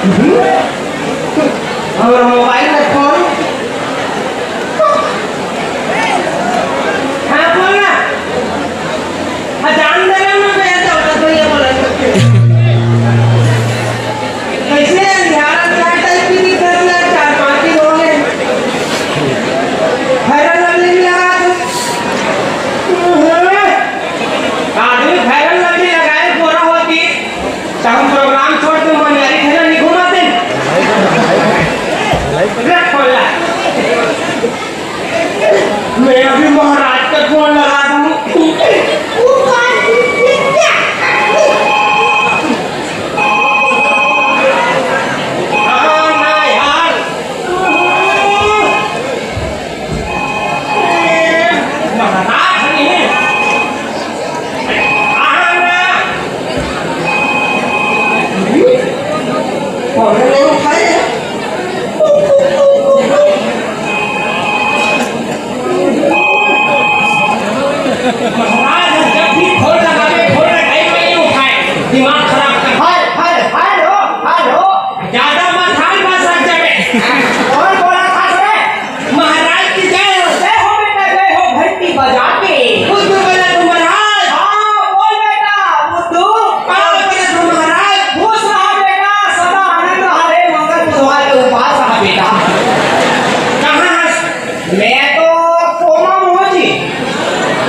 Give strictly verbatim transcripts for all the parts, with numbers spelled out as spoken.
और मोबाइल में फोन। हाँ, बोल ना। हाँ, जान दे रहा ना, मैं ऐसा होता तो ये बोला करते। कैसे अंधियारा अंधियारा टाइप की दिख रही है, चार पाँच दिन हो गए। Fair and Lovely भी लगा दो। आदमी Fair and Lovely लगाए, गोरा होती। त हम प्रोग्राम छोड़ के मनिहारी ठेला नहीं घुमाते। रख फोन ला। मैं अभी महाराज का फोन लगा दूं। हाँ, ना यार। महाराज नहीं। फोन नहीं उठाए। महाराज जब भी फोन लगावे, फोन उठाए, नहीं उठाए, दिमाग खराब कर। Hello, hello, hello. ज्यादा मत हाल, बस रख जावे। कौन बोला था रे? महाराज की जय हो। जय हो बेटा, जय हो, घंटी बजा के। बुद्धू बोले तो महाराज। हाँ, बोल बेटा, बुद्धू। हाँ, बोले तो महाराज। खुश रहा बेटा, सदा आनंद रहा रे, मंगल बुधवार के उपास रहा बेटा। कहाँ है? मैं तो कोमा में हूँ जी।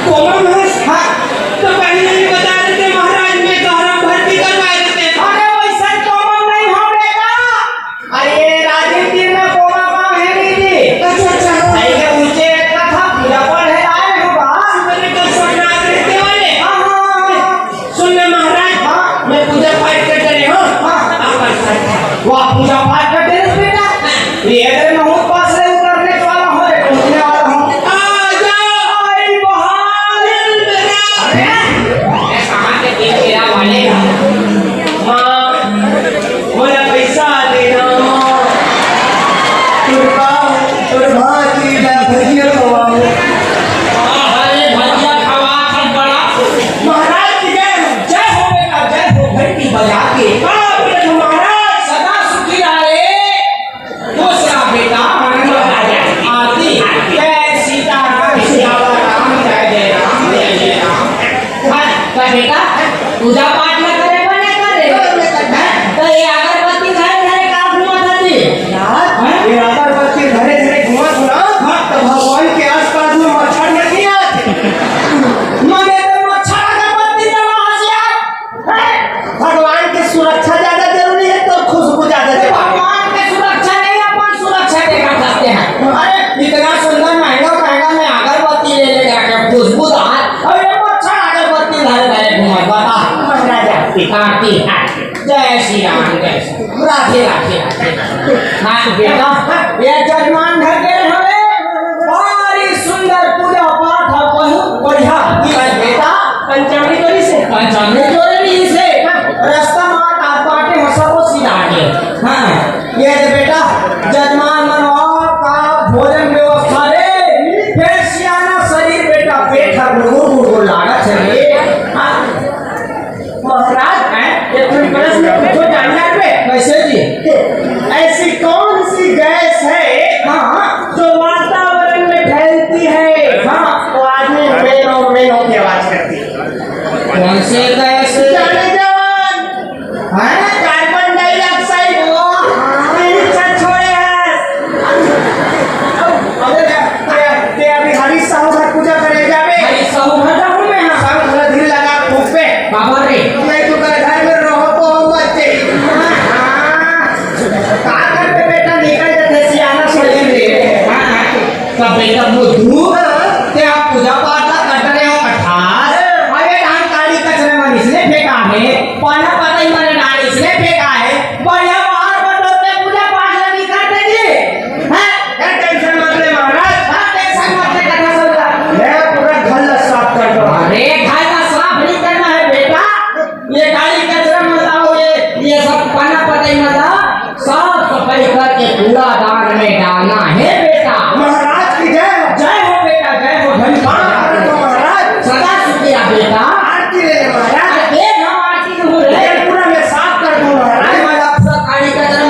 कोमा में हूँ? हाँ। तो पहले नहीं बता देते महाराज, मैं तो हरम भर्ती करवा देते। अरे वैसा कोमा में नहीं हूँ बेटा। अरे, राजनीति में कोमा गाँव है नहीं जी। अच्छा, अच्छा, हाँ। नहीं, ये ऊंचे इतना था, पूजा पाठ है, आए हो बा। सुबह में तो सोमनाथ रहते वाले। हाँ, हाँ, हाँ। सुन ले महाराज, हाँ। मैं पूजा पाठ करते रहे हूँ। हाँ। आप पाठ। वाह, पूजा पाठ करते रहे बेटा। हाँ। ये अगर मैं हूँ पास से उतरने वाला हूँ, पहुँचने वाला हूँ। आ जाओ। अरे, बहार। अरे, ये कहाँ के दिन तेरा वाले का? माँ, मोला पैसा देना। तुरपा, तुरपा की ला भजिया खवाओ। अरे भजिया खवा खा बड़ा। महाराज की जय हो। जय हो बेटा, जय हो, घंटी बजा के। हाँ, बोले तो महाराज। सदा सुखी रहे। दूसरा बेटा, आनंद आ जाए। आरती। जय सीताराम, सियावर राम, जय जय राम, जय जय राम। हाँ, त बेटा, पूजा पाठ ला करे बर नहीं करे? हाँ, मैं करता। तो ये अगरबत्ती धरे धरे का घूमत हती? यार, हाँ? ये अगरबत्ती धरे धरे घूमत हो ना, हाँ। तो भगवान के आसपास में मच्छर नहीं आते। मने तो मच्छर अगरबत्ती जला हस यार। हैं? भगवान के सुरक्षा ज्यादा जरूरी है तो खुशबू ज्यादा जरूरी है? भगवान के सुरक्षा नहीं, अपन सुरक्षा देखा सकते हैं। अरे, इतना सुंदर महंगा महंगा मैं अगरबत्ती ले ले जाके खुशबूदार, और ये मच्छर अगरबत्ती धरे धरे घूमत, बता। महाराजा। आरती है। जय श्री राम, जय श्री राम। राधे, राधे, राधे। हाँ, बेटा, ये जजमान घर गए हवे। भारी सुंदर पूजा पाठ और बहुत बढ़िया। ये बेटा, पंचामृत तोरी से। पंचामृत तोरी से। रास्ता में आप बाटे हो, सबो सीधा आगे। हाँ, ये जे बेटा, जजमान मन आपका भोजन व्यवस्था रे, फिर सियाना शरीर बेटा, पेट हर गुड़गुड़ गुड़गुड़ लागत है रे। हाँ। महाराज, हैं? ये कोई प्रश्न पूछो जानना है? कैसे जी? ऐसी कौन सी गैस है, हाँ, जो वातावरण में फैलती है, हाँ, तो आदमी मेनो मेनो की आवाज करती है? कौन से गैस? जाने जवान। हैं? Carbon dioxide. तीन चार छोड़े हैं। अबे, ते, ते अभी हरीश साहू घर पूजा करे जाबे। हरीश साहू घर जाहूँ मैं, हाँ। साहू घर धीरे लगा फूकबे। बाबा रे। नहीं तो तेरे घर में रहो तो हम बच्चे। हाँ। का करबे बेटा, निकल जाते सियाना से ले ले। हाँ, हाँ। तब बेटा बुद्धू, हाँ। ते आप पूजा पाठ ला करत रहे हो कठास। अरे धान काड़ी कचरा मन इसने फेंका है, पाना पतई मन डाल इसने फेंका है, बढ़िया बाहर बटोर के पूजा पाठ ला नहीं करते जी। हैं? क्या tension मत ले महाराज। हाँ, tension मत ले, कथा सुन ला। मैं पूरा घर ला साफ कर दूँ। अरे, घर ला साफ नहीं करना है बेटा, ये काड़ी कचरा मत लाओ, ये, ये सब पाना पतई मत लाओ, साफ सफाई करके कूड़ादान में डालना है बेटा। महाराज की जय हो। जय हो बेटा, जय हो, धन महाराज। सदा सुखी रहा बेटा। आरती ले ले महाराज। अरे देख हम आरती में हो रहे। ये पूरा मैं साफ कर दूँ महाराज। अरे मैं आपका काड़ी कचरा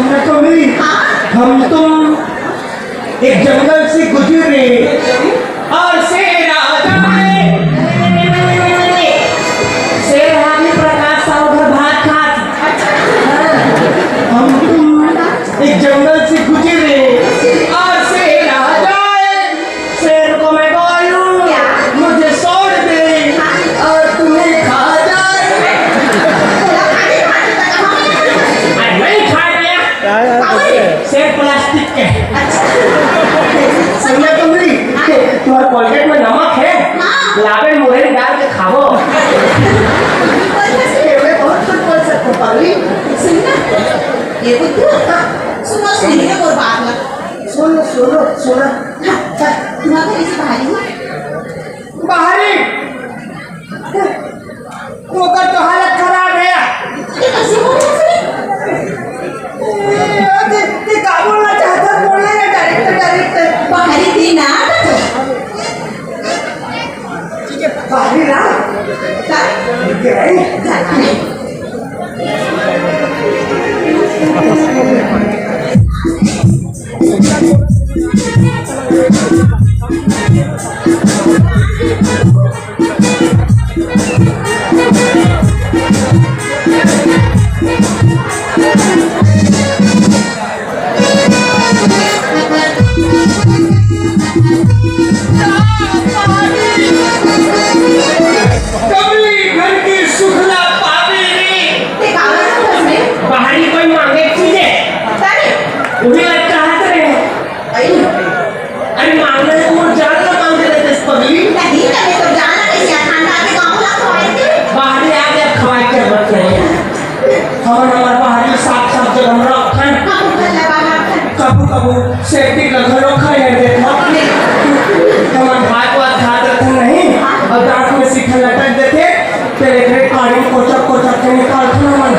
मैं तो नहीं। हाँ? हम तुम एक जंगल से गुजरे और शेर आ जाए। शेर हावी प्रकाश साहू घर भात खात। हम तुम एक जंगल से गुजरे और शेर आ जाए। शेर को मैं बोलूं, क्या? मुझे छोड़ दे और तुम्हें खा जाए। अरे, नहीं खा गया। क्या यार, कैसे? शेर प्लास्टिक के। अच्छा। सुनना तुम नहीं, तुम्हारे पॉकेट में नमक है? हाँ। लावे मुरई डाल के खाओ। ये मैं बहुत कुछ बोल सकता हूँ, पागली। सुनना, ये बुद्धू। हाँ। सुनो, सुनिए, वो बात ना। सुनो, सुनो, सुनो। हाँ, हाँ, तुम्हारा घर इसे बाहर ही है? बाहर ही? ओकर तो हालत खराब है। ये कैसे हो गया सर? ए, ते, ते का बोलना चाहता? बोलना ना direct, direct। बाहरी थी ना, तो बाहरी ना। का? ये है? जाना है। कमली घर की सुखला पावे रे। ते काला था घर में? बाहरी कोई मांगे चीजें। अरे। उन्हें लगता है तेरे। अरे। अरे मांगना है तो मोर जान ला मांग के देते पगली। नहीं, तबे तो जान ला कैसे खानदान के गाँव ला खवाए थे। बाहरी आ गया, खवाए के जरूरत नहीं है। हमन हमर बाहरी साफ साफ जगह में रखथन। कभू कभू सेप्टिक ला घलो खड़े कर देथन। हमन भात वात खात रथन नहीं, अउ दांत में सिखन लटक देथे, तेरे घरे पानी कोचक कोचक के निकालथन हमन।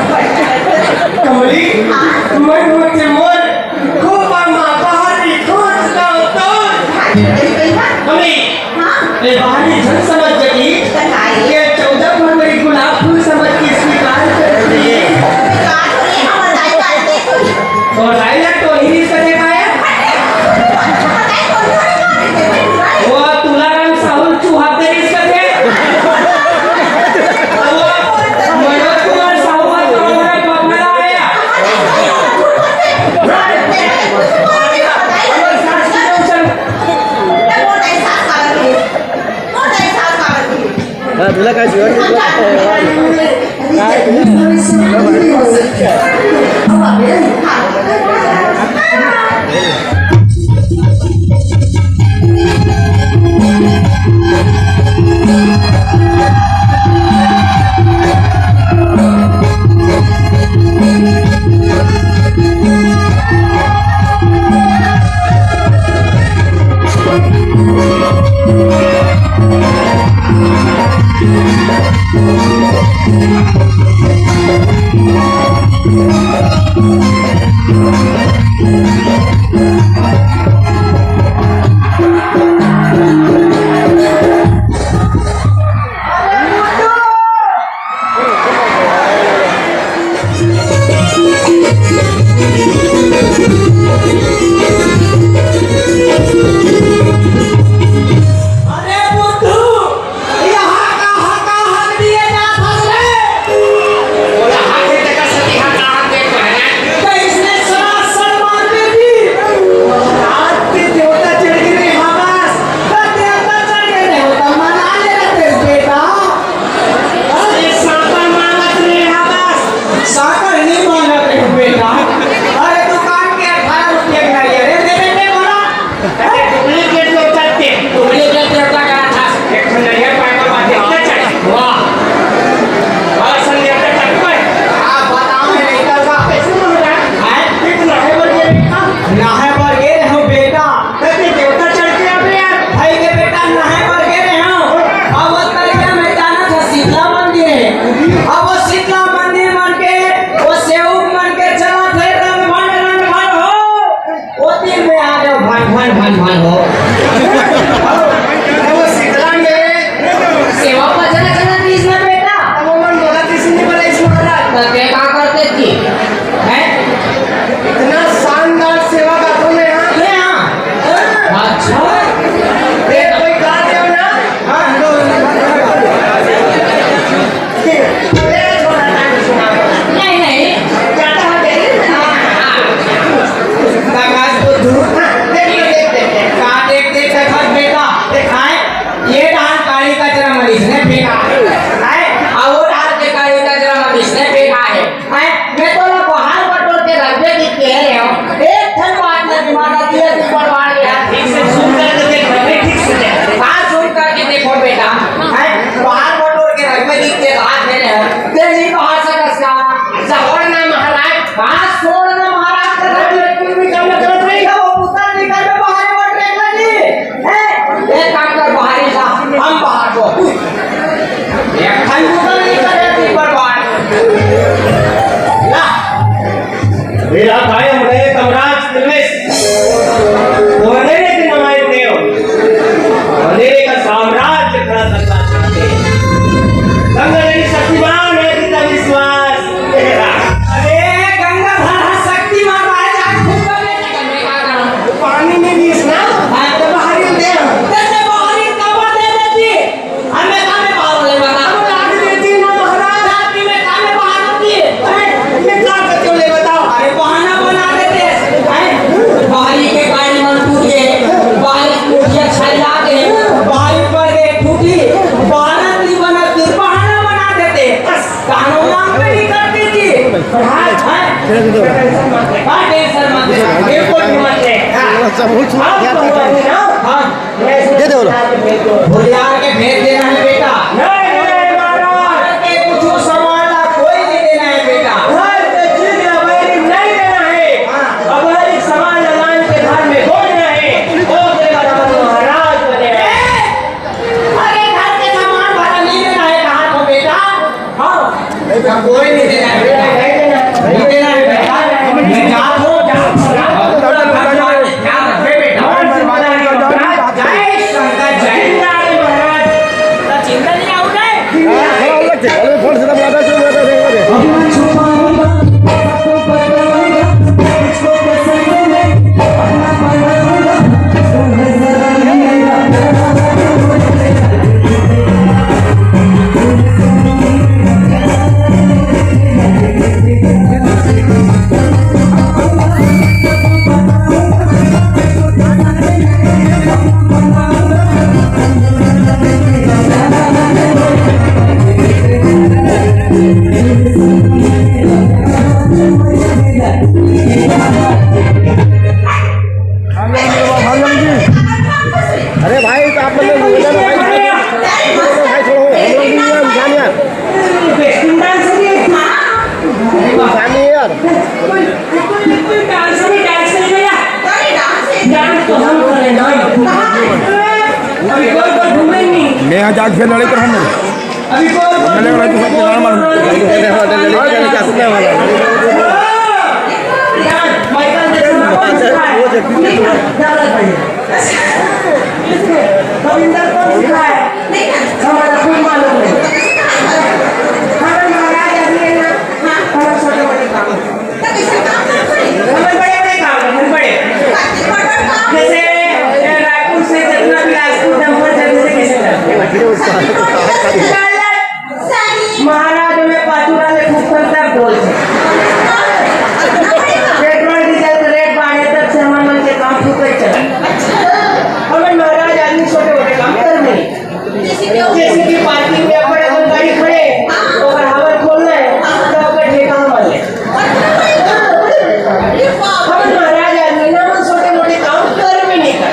कमली, मन मत के मोर खूब मामा बाहरी खोज लाओ तो। कमली, हाँ? ए बाहरी झन समझ जगी। बताइए। ये चौदह फरवरी गुलाब फूल समझ के स्वीकार कर दिए। स्वीकार तो ये हम बताई बात नहीं कोई। तो रायला तो ही नहीं सके पाया। बताइए, कौन कौन है? वो तुलाराम साहू चूहा तेरी सके। वो मनोज कुमार साहू का तुम्हारा बाप ना आया। हाँ, तुला काय शिवाय? करत रही। वो उतर निकल के बाहर ही मत फेंकना जी। हैं? एक काम कर, बाहर ही ला, हम बाहर को। एक खन उतर निकल के बर्बाद। ला। मेरा कायम रहे कमराज फिल्मेश। तोहरे के नवाई देव। अंधेरे का साम्राज्य खड़ा करना चाहते हैं। गंगा नदी शक्तिमान है, जितना विश्वास तेरा। अरे गंगाधर शक्तिमान महाराज, आज खूब पानी में भी स्नान। हाँ, तो बाहरी दे। जैसे बाहरी कवर दे देती। हमें कामे पावले बता। अब लाग देती ना महाराज। राती में कामे बहाना दी। अरे, ये का करते हो, ले बताओ। अरे, बहाना बना देते। हैं? बाहरी के गाड़ी मन टूट गए, बाहरी कुटिया छल्ला गए, बाहरी पर गए टूटी, बहाना नहीं बना, फिर बहाना बना देते। बस, कानून नाम पे नहीं करती थी। महाराज, हैं? हाँ, टेंशन मत ले, बिल्कुल हिम्मत ले। हाँ। आप तो हुआ नहीं ना? हाँ। दे दे बोलो। होशियार के भेज देना है बेटा। नहीं, नहीं, महाराज। भारत के कुछ सामान ला कोई नहीं देना है बेटा। भारत के चीज ला बैरी नहीं देना है। हाँ। अगर एक सामान ला लान के घर में दो देना है, तो तेरा नाम महाराज बनेगा। अरे घर के सामान भला नहीं देना है कहा तो बेटा? हाँ। कोई नहीं देना है बेटा। नहीं देना है बेटा। मैं जात हूँ, जात हूँ। जय शंकर, जय। चिंता नहीं आऊ रे। अरे भाई, तो आप लोग भाई, भाई, भाई, छोड़ो, हम लोग भी इंसान यार। इंसान ही यार। मैं आज जाके फिर लड़ाई कर हम लोग। अभी कौन कौन मेरे वाला तो सब जाना मालूम। मेरे वाला तो लड़ाई करने का सुनने वाला। यार, माइकल जैक्सन कौन सा है? वो जैक्सन। ज्यादा भाई। रविंदर कौन सा है? हमारा खूब मालूम है। हमारे महाराज आदमी है ना, हमारा छोटे बड़े काम। हमर बड़े बड़े काम है, हमर बड़े। जैसे, ए, रायपुर से जतना बिलासपुर तक, हमर जल्दी से किसी तरह। महाराज में पाचुरा ले खूब कर तक बोल। पेट्रोल डीजल के रेट बाढ़े तब से हमर मन के काम फूटे चल। हमर महाराज आदमी छोटे मोटे काम कर नहीं। जैसे कि पार्किंग में अपन अपन गाड़ी खड़े, ओकर हवा खोलना है, तो ओकर ठेका हमर ले। हमर महाराज आदमी ना, हमन छोटे मोटे काम कर भी नहीं कर।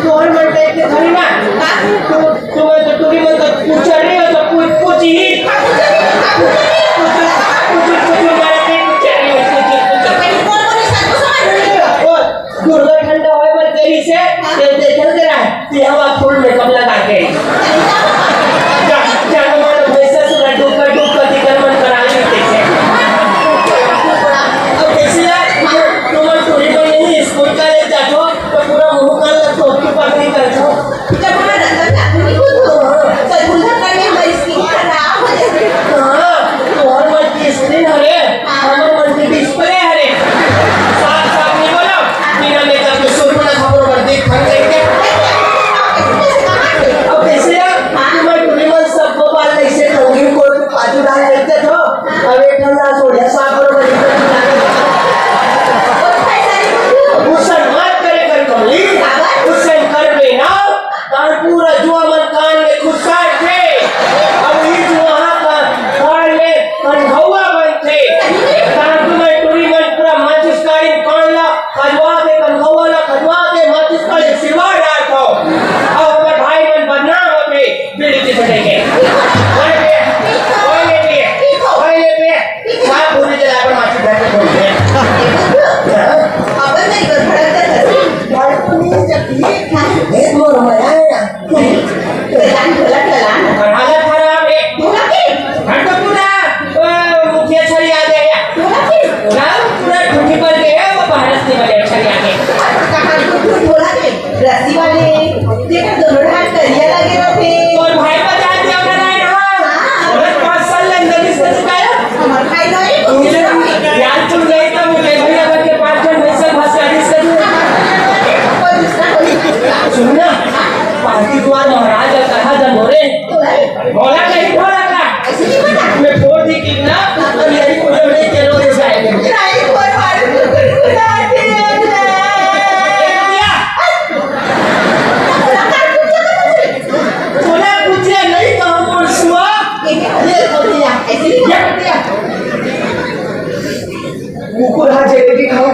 तोहर मन टाइप के थोड़ी ना। तू, तू, तू भी मतलब कुछ चल रही हो तो कुछ, कुछ ही। कुछ, कुछ, कुछ मारे थे, कुछ चल रही हो, कुछ, कुछ। दुर्गा ठंडा होए बर देरी से, हाँ। ते देखल के रहा, ते हवा फुल मेकअप लगा के। जा, जा, हमारा भैंसा से डुक, डुक कर दिखल मन करा ली देखे। अब कैसे यार, तुम टूरी पर नहीं, स्कूल का ले जातो, तो पूरा मुंह कर लगतो, की पकड़ी करतो। जब हमारा रंगत लागू नहीं होतो, तो गुंडा करने हमारी स्किन खराब हो जाती है। हाँ, तो हर मन की स्क्रीन हरे, हमर मन के डिस्प्ले हरे। साफ साफ नहीं बोलो, बिना मेकअप के सुर बना खबर पर देख फन देख के। अब कैसे यार? तुम्हारे टूरी मन सबको बाल ऐसे टोंगी कोट में बाजू डाल देते थे। अब एक ठंडा छोड़िया साफ करो, बड़ी कोट में डाल देते। गुस्सा मत करे कर कमली, गुस्सा कर बेना। तान पूरा जुआ मन कान में खुसकाए थे। अब ई जुआ का कान में कनघौआ बनथे। तान तुम्हें टूरी मन पूरा माचिस काड़ी कान ला खजवा के, कनघौआ ला खजवा के माचिस काड़ी सिरवा डालथो। अब हमर भाई मन बदनाम होथे, बीड़ी की छुटे के। ओए बे, ओए बे, ओए बे, साफ पूरी जला पर माचिस धर के छोड़ दे। अपन नहीं कर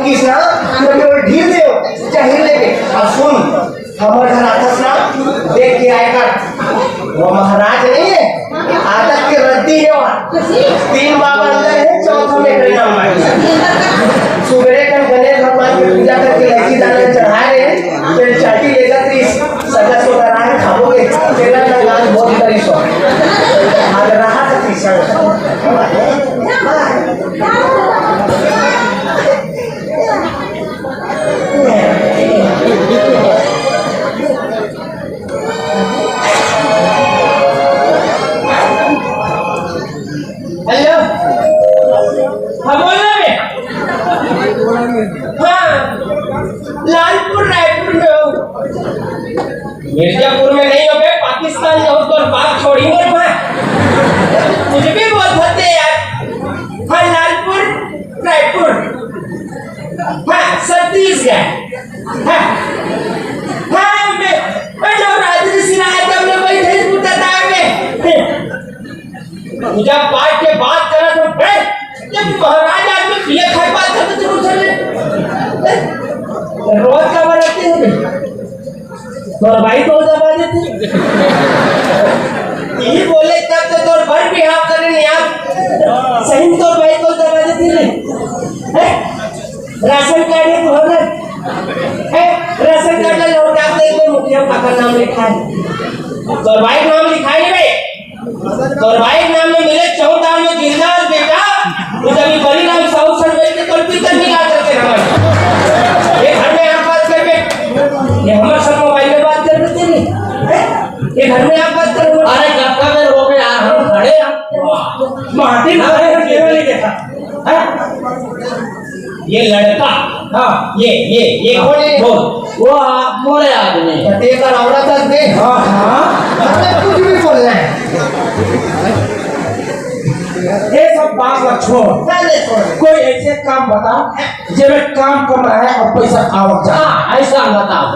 किसना, तो केवल ढील दे, चाहिए लेके। अब सुन, हमर घर आथस ना, देख के आए कर। वो महाराज नहीं है, आदत के रद्दी है वहाँ। तीन बाबा अंदर है, चौथा में मेरे नाम है। सुबह कन गणेश भगवान की पूजा करके लैची दाना चढ़ा रहे हैं, फिर चाटी लेकर इस सजा सोता रहा है, खाओगे, तेरा ना आज बहुत करी सो। आज रहा था तीसरा। हेलो, हाँ, बोल ना बे। हाँ, लालपुर रायपुर में हो। मिर्जापुर में नहीं हो बे, पाकिस्तान में हो तो बात छोड़ी मत भाई। कुछ भी बोल सकते हैं यार। हाँ, लालपुर रायपुर। हाँ, छत्तीसगढ़। हाँ, हाँ, मैं, मैं नवरात्रि सिरा तब मैं वही नहीं पूछता था मैं। पूजा पाठ के बात करा तो बे, ये महाराज आदमी पिए खाए बात करते थे कुछ नहीं। रोज का बनाते हैं। तोर भाई तो दबा देते। यही बोले तब तो तोर बर भी हाथ करे नहीं यार। सही में तोर भाई तो दबा देते रे। हैं? राशन कार्ड है तो होगा। हैं? राशन कार्ड में लोग आते हैं तो मुखिया पापा नाम लिखा है। तोर भाई नाम लिखा है नहीं भाई। तोर भाई नाम में मिले चौदह में जिंदा बेटा, वो जब ये बड़ी राम साहू सर बैठ के कल पीतल मिला करके हमर। ये घर में आप बात कर बे, ये हमर सब मोबाइल में बात कर बे तेरी। हैं? ये घर में आप बात कर बे। अरे कब का बेर हो गया यार, हम खड़े हैं। माटी ना खड़े हैं, केवल नहीं देखा। हैं? ये लड़का, हाँ। ये, ये, ये कौन है? बोल। वो आप मोरे आदमी। तो तेकर औरत हस बे। हाँ, हाँ। अरे कुछ भी बोल रहे हैं। ये सब बात ला छोड़। पहले छोड़। कोई ऐसे काम बता, जेमे काम कम रहे और पैसा आवक जाए। हाँ, ऐसा बताओ।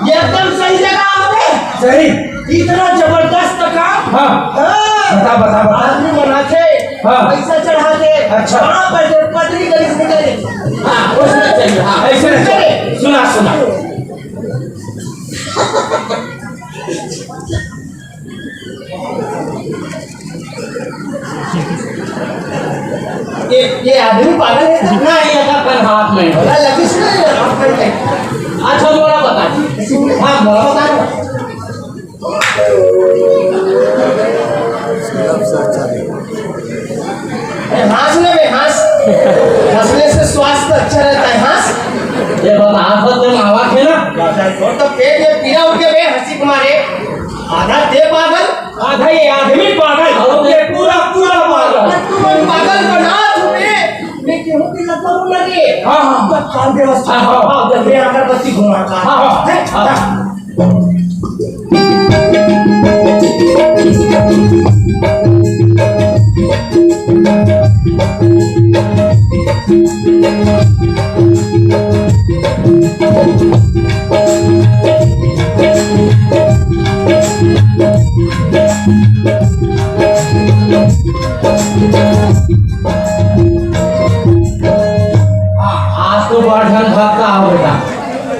ये एकदम सही जगह आ गए। सही। इतना जबरदस्त काम। हाँ। हाँ। बता, बता, बता। आदमी बनाथे, हाँ। पैसा चढ़ाथे, अच्छा। वहाँ पर जो पत्री गली से निकले। हाँ, उसमें चाहिए, हाँ। ऐसे नहीं चाहिए। सुना, सुना। ये, ये आदमी पागल है? ना, ये अपन हाथ में। बोला, लगी सुना, ये हाथ में। अच्छा, मोला बता। हाँ, मोला बता। अरे, हंस ना बे, हंस। हंसने से स्वास्थ्य अच्छा रहता है, हंस। ये बता, आप तो मावा थे ना? और तो पेट में पीड़ा उठ के बे, हंसी के मारे। आधा दे पागल, आधा ये आदमी पागल, और ये पूरा, पूरा पागल। और तू मन पागल बना तू बे। मैं गेहूं की लकड़ लगे। हाँ, हाँ। तत्काल व्यवस्था। हाँ, हाँ। हाँ, जल्दी अगरबत्ती घुमा का। हाँ, हाँ। हैं? हाँ। हाँ, आज तो बड़ झन भक्ता हो बेटा।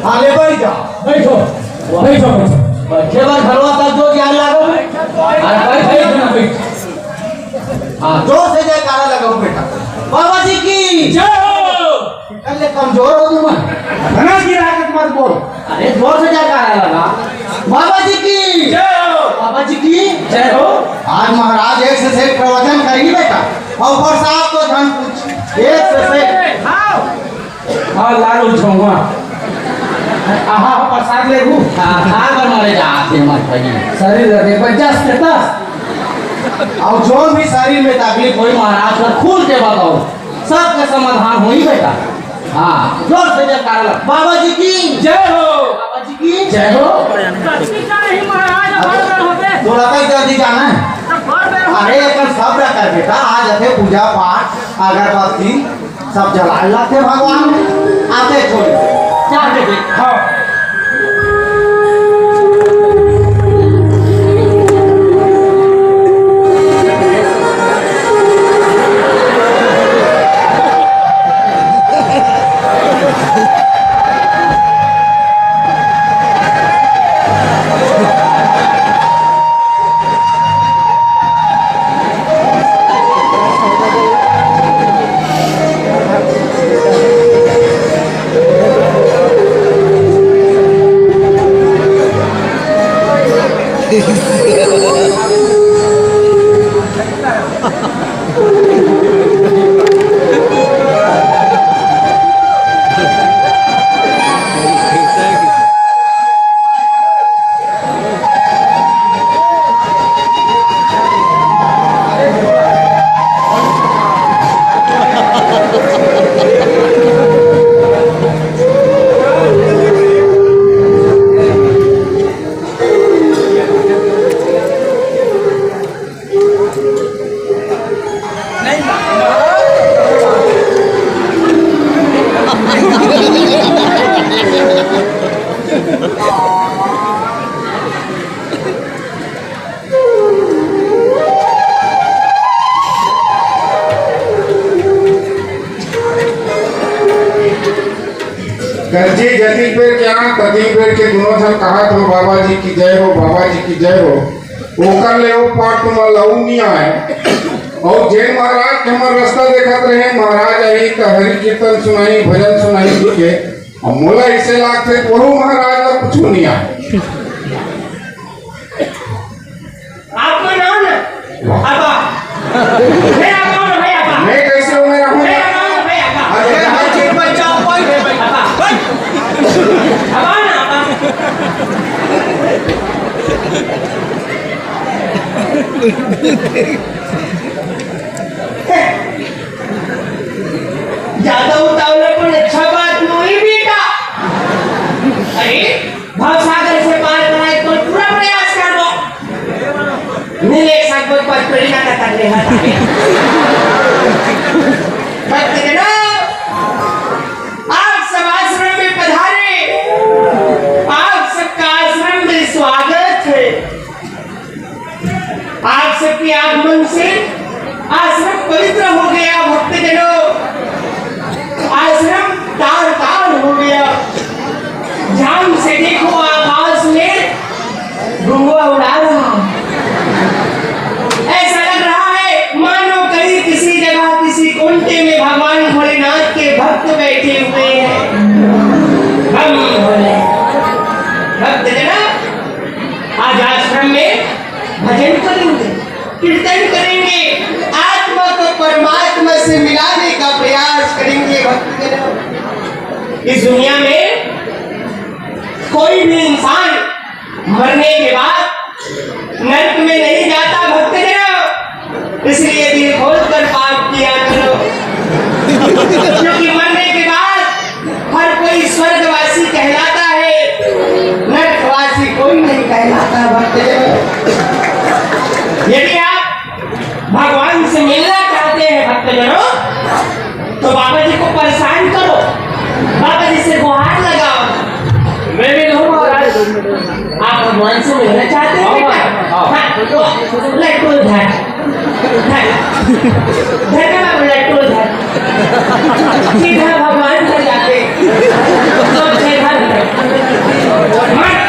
हाँ, ले बैठ जाओ। बैठो, बैठो, बैठो। बैठे बर घरवा तक जो ज्ञान लागो। अरे बैठ, बैठ ना, बैठ। हाँ, जोर से जयकारा लगाओ बेटा। बाबा जी की जय हो। कर ले, कमजोर हो तुम। घना की लागत मत बोल। अरे जोर से जयकारा लगा। बाबा जी की जय हो। बाबा जी की जय हो। आज महाराज एक से एक प्रवचन करेंगे बेटा। और प्रसाद तो झन पूछ। एक से एक। हाँ। हाँ, लाल उछौआ। आहा, प्रसाद लेबू? हाँ, खा बर मारे जात हे, मत भई। शरीर रहे, पर जस के तस। और जो भी शरीर में तकलीफ होई, महाराज पर खुल के बताओ, सबके समाधान होई बेटा। हाँ, जोर से जयकारा लगा। बाबा जी की जय हो। बाबा जी की जय हो। कति का नहीं महाराज, हर बार होबे। थोड़ा कहीं जल्दी जाना है। तो बार बार होबे। अरे, एकर सब रखा बेटा, आज अथे पूजा पाठ, अगरबत्ती, सब जलाए लाथे भगवान, आते छोड़। चार बजे। हाँ। करजी जतिक बेर के आंव, ततिक बेर के दुनों झन कहत हों, "बाबा जी की जय हो, बाबा जी की जय हो।" ओकर ले ओ पार तुमन ला अउ नइ आय। अउ जेन महाराज के हमर रस्ता देखत रहे, महाराज आही त हरि कीर्तन सुनाही, भजन सुनाही कहिके, अउ मोला अइसे लागथे, ओहू महाराज ला कुछू नइ आय। आप मन आओ ना। आबा। मैं आबा ना भाई, आबा। मैं कैसे हूँ, मैं रहूँ? मैं आबा ना भाई, आबा। अरे, आबा। आबा। आबा ना, आबा। ज्यादा उतावला पण अच्छा बात नहीं बेटा। अरे, भवसागर से पार कराए तो पूरा प्रयास करबो। नहीं, एक साथ बहुत पचपड़ी ना करता ले हटा। भक्तजनों, आप सब आश्रम में पधारे, आप सबका आश्रम में स्वागत है। आप सबके आगमन से आश्रम पवित्र हो गया। भक्तजनों, आश्रम तार तार हो गया। ध्यान से देखो, आकाश में धुआं उड़ा रहा है। ऐसा लग रहा है मानो कहीं किसी जगह, किसी कोने में भगवान भोलेनाथ के भक्त बैठे हुए हैं। हम भोले भक्तजनों, आज आश्रम में भजन करेंगे, कीर्तन करेंगे, आत्मा को परमात्मा से मिलाने का प्रयास करेंगे। भक्तजनों, इस दुनिया में कोई भी इंसान मरने के बाद नरक में नहीं जाता। भक्तजनों, इसलिए दिल खोल कर पाप किया करो, क्योंकि मरने के बाद हर कोई स्वर्गवासी कहलाता है, नरकवासी कोई नहीं कहलाता। भक्तजनों, यदि आप भगवान से मिलना चाहते हैं भक्तजनों, तो बाबा जी को परेशान करो, बाबा जी से गुहार लगाओ। मैं भी रहूं महाराज। आप भगवान से मिलना चाहते हैं बेटा? हाँ। हाँ, तो लड्डू उधार। धन्यवाद, लट्टू धर। सीधा भगवान से जाते। सब सीधा धर। मत।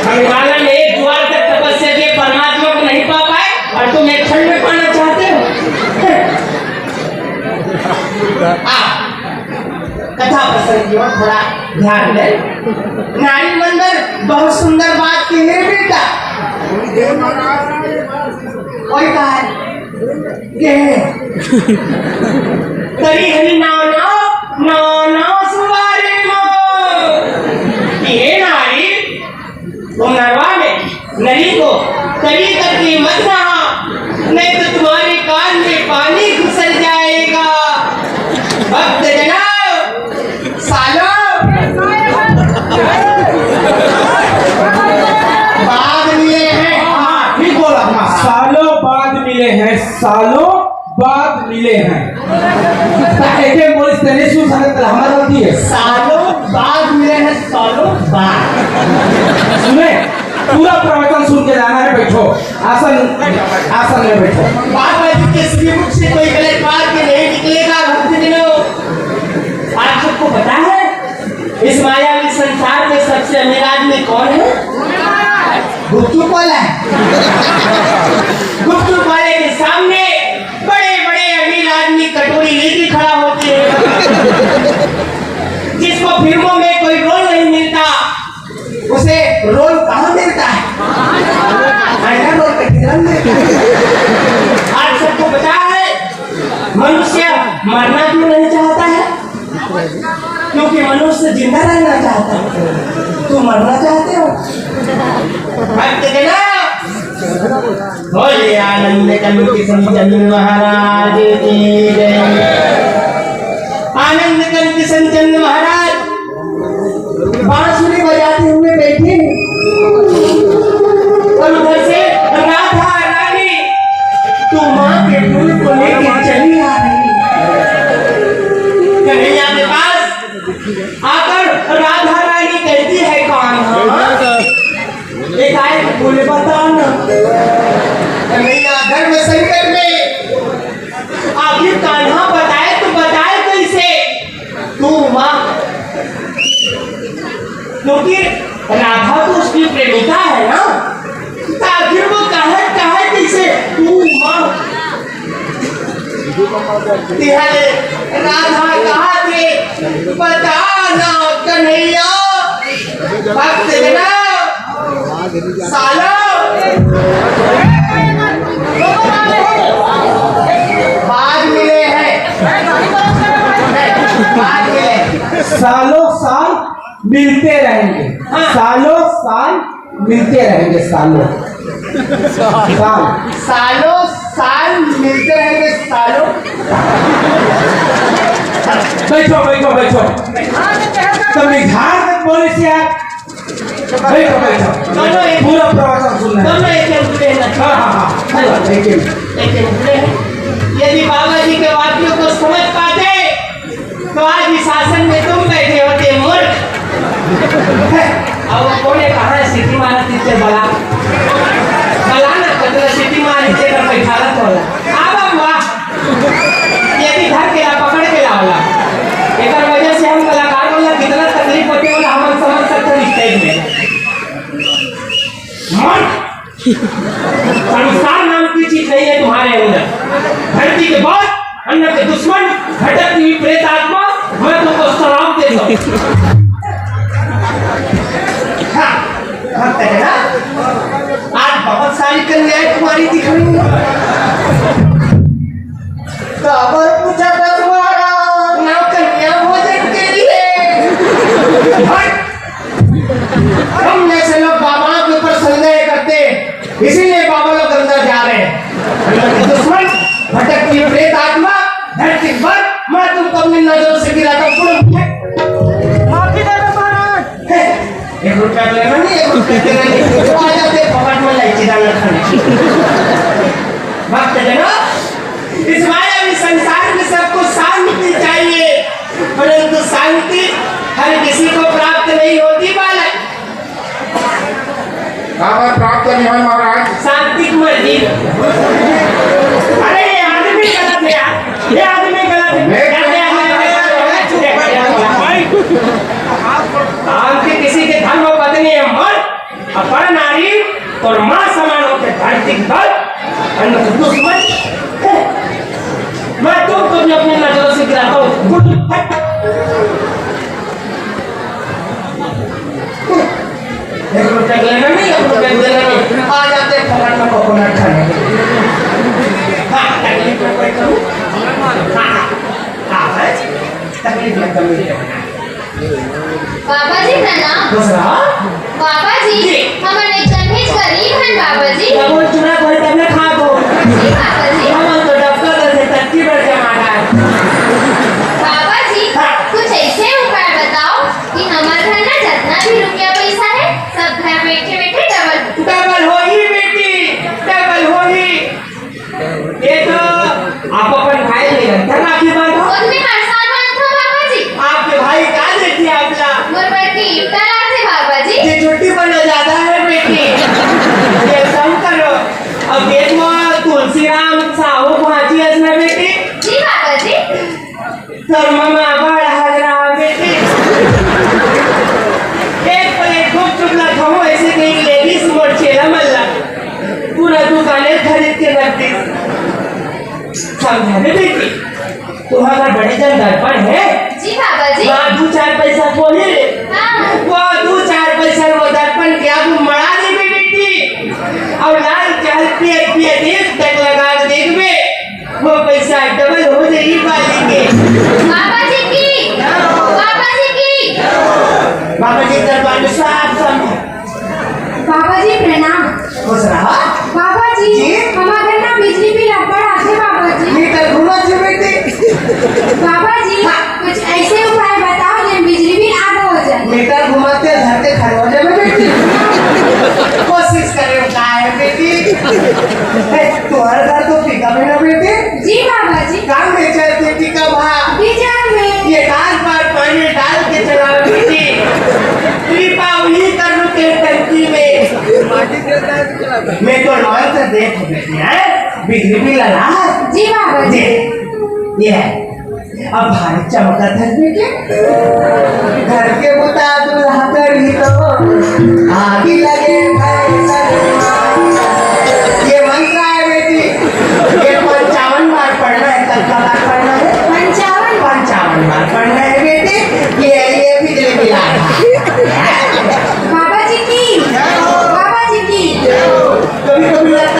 हम हिमालय में एक द्वार तक तपस्या किए, परमात्मा को नहीं पा पाए और तुम एक क्षण में पाना चाहते हो? आप कथा प्रसंग की ओर थोड़ा ध्यान दें। नारी मंडल बहुत सुंदर बात की है बेटा। कोई कहा है? ये है। करी हरी नाव नाव, नाव नाव सुवारी मो। कि हे नारी, तुम नरवा में नरी को तरी करके मत नहा, नहीं तो तुम्हारे कान में पानी घुसर जाएगा। भक्त जनाओ, सालो, बाघ मिले हैं। हाँ, ठीक बोला। हाँ, सालो, बाघ मिले हैं, सालो, बाघ मिले हैं। त एके बोलिस तेने सुन सकत, हमार गलती है। सालो, बाघ मिले हैं, सालो, बाघ। सुने, पूरा प्रवचन सुन के जाना है। बैठो, आसन, आसन में बैठो। बाबा जी के श्रीमुख से कोई गलत बात भी नहीं निकलेगा, भक्तजनों। इस मायावी संसार में सबसे अमीर आदमी कौन है? गुपचुप वाला है। गुपचुप वाले के सामने बड़े बड़े अमीर आदमी कटोरी लेके खड़ा होते हैं। जिसको फिल्मों में कोई रोल नहीं मिलता, उसे रोल कहाँ मिलता है? अंडर रोल के ठेला में मिलता है। आज सबको पता है, मनुष्य मरना क्यों नहीं चाहता है? क्योंकि मनुष्य जिंदा रहना चाहता है। तू मरना चाहते हो? भक्त जना, बोलिए आनंद कंद किशन चंद महाराज की जय। आनंद कंद किशन चंद महाराज बांसुरी बजाते हुए बैठे हैं और उधर से राधा रानी तो माँ के फूल को लेकर चली आ रही है। कन्हैया के पास आकर राधा रानी कहती है, कान्हा, एकाएक बोले, बता ना। कन्हैया धर्म संकट में, आखिर कान्हा बताए तो बताए कैसे? तू माँ, क्योंकि राधा तो उसकी प्रेमिका है ना, तो आखिर वो कहे, कहे कैसे? तू माँ। तिहारे राधा कहा थे, बता ना कन्हैया, भक्त जना, सालो, बाद मिले हैं, बाद मिले। सालों साल मिलते रहेंगे। हाँ। सालों साल मिलते रहेंगे, सालों साल। सालों साल मिलते रहेंगे, सालों। बैठो, बैठो, बैठो। तो निधार तक बोले से आप। बैठो, बैठो। दोनों एक पूरा प्रवचन सुनना है। दोनों एक एक जुड़े हैं। हाँ, हाँ, हाँ। पूरा एक एक। एक एक जुड़े हैं। यदि बाबा जी के वाक्यों को समझ पाते, तो आज इस आसन में तुम बैठे होते, मूर्ख। अब वो कोने कहाँ है, सीटी मारत इतने बला, बला ना, कतरा सीटी मार इतने कर बैठालत होला। अब, अब वाह, ये भी धर के ला, पकड़ के ला होला। एकर वजह से हम कलाकार वाला कितना तकलीफ होते होला, हम समझ सकते हैं stage में। मूर्ख। संस्कार नाम की चीज नहीं है तुम्हारे अंदर। धरती के बाप, अन्न के दुश्मन, भटकती हुई प्रेत आत्मा, मैं तुमको सलाम देता हूँ। हाँ, भक्त है ना? आज बहुत सारी कन्याएं तुम्हारी दिख रही हैं। काबर पूछा था तुम्हारा? ना कन्या भोजन के लिए। हट! हम जैसे लोग बाबाओं के ऊपर संदेह करते हैं, इसीलिए बाबा लोग अंदर जा रहे हैं। दुश्मन, भटकती प्रेत आत्मा, धरती पर, मैं तुमको अपनी नजरों से गिराता हूँ। माफी दे दो महाराज। एक रुपया लेना नहीं, एक रुपया देना नहीं। आ जाते पकड़ में, लाइची दाना खाने। भक्त जना, इस मायावी संसार में सबको शांति चाहिए, परंतु शांति हर किसी को प्राप्त नहीं होती बालक। काबर प्राप्त नहीं होय महाराज? शांति की मर्जी। अरे, ये आदमी गलत है यार, ये आदमी गलत है। मैं शांति किसी के धर्म पत्नी है, मर। अपर नारी और माँ समान होके धरती पर अन्न दुश्मन। मैं तुमको भी अपनी नजरों से गिराता हूँ। गुड फट। एक रुपया लेना नहीं, एक रुपया देना नहीं। आ जाते फकट में कोकोनट खाने। हाँ, तकलीफ में कोई कमी? हाँ, हाँ, हाँ, है? तकलीफ में कमी है। बाबा जी प्रणाम। खुश रहा। बाबा जी, जी। हमन एक जन भी गरीब हन बाबा जी। तब वो चूड़ा कोई तब ना खा दो। जी बाबा जी। हमन तो डबका दे तत्ती भर जमा है। बाबा जी, हाँ। कुछ ऐसे उपाय बताओ कि हमर घर ना जितना भी रुपया पैसा है, सब घर बैठे बैठे डबल। डबल होही बेटी, डबल होही। ये तो आप अपन भाई ले धन राखी बांधो। ओतने हर साल बांधो बाबा जी। आपके भाई का देती आपला? मोर बर के इफ्तार आथे बाबा जी। ये छुट्टी पर ज्यादा है बेटी। ये सब करो। अब देखो तुलसीराम समझा दे बेटी, तुम्हारा बड़े जन दर्पण है। जी बाबा जी। वहाँ दू चार पैसा खोले। हाँ। वो दू चार पैसा वो दर्पण के आगू मड़ा देबे बेटी। और लाल चाल पियर पियर देख तक लगा के देखबे, वो पैसा डबल हो जाई बाली के। बाबा जी की, बाबा जी की। बाबा जी दरबार में साफ साफ। बाबा जी प्रणाम। खुश रहा। बाबा जी, जी। हमारे घर ना बिजली बिल अब्बड़ आथे बाबा जी। मीटर घुमा छे बेटी। बाबा जी, हाँ। कुछ ऐसे उपाय बताओ जेन बिजली बिल आधा हो जाए। मीटर घुमाते घर के खड़े हो जाए बेटी। कोशिश करे का है बेटी। ए, तुम्हारे घर तो पिकअप है ना बेटी? जी बाबा जी। काम में चलते पिकअप, हाँ। डीजल में। ये डाल पर पानी डाल के चलाओ बेटी। कृपा वही कर लो तेरे टंकी में। मैं तो नॉन से देख बेटी है, बिजली बिल लगा। जी बाबा जी। ये है। अब भारी चमका था बेटी। घर के बुता दूल्हा करी तो आगी लगे भाई लगे।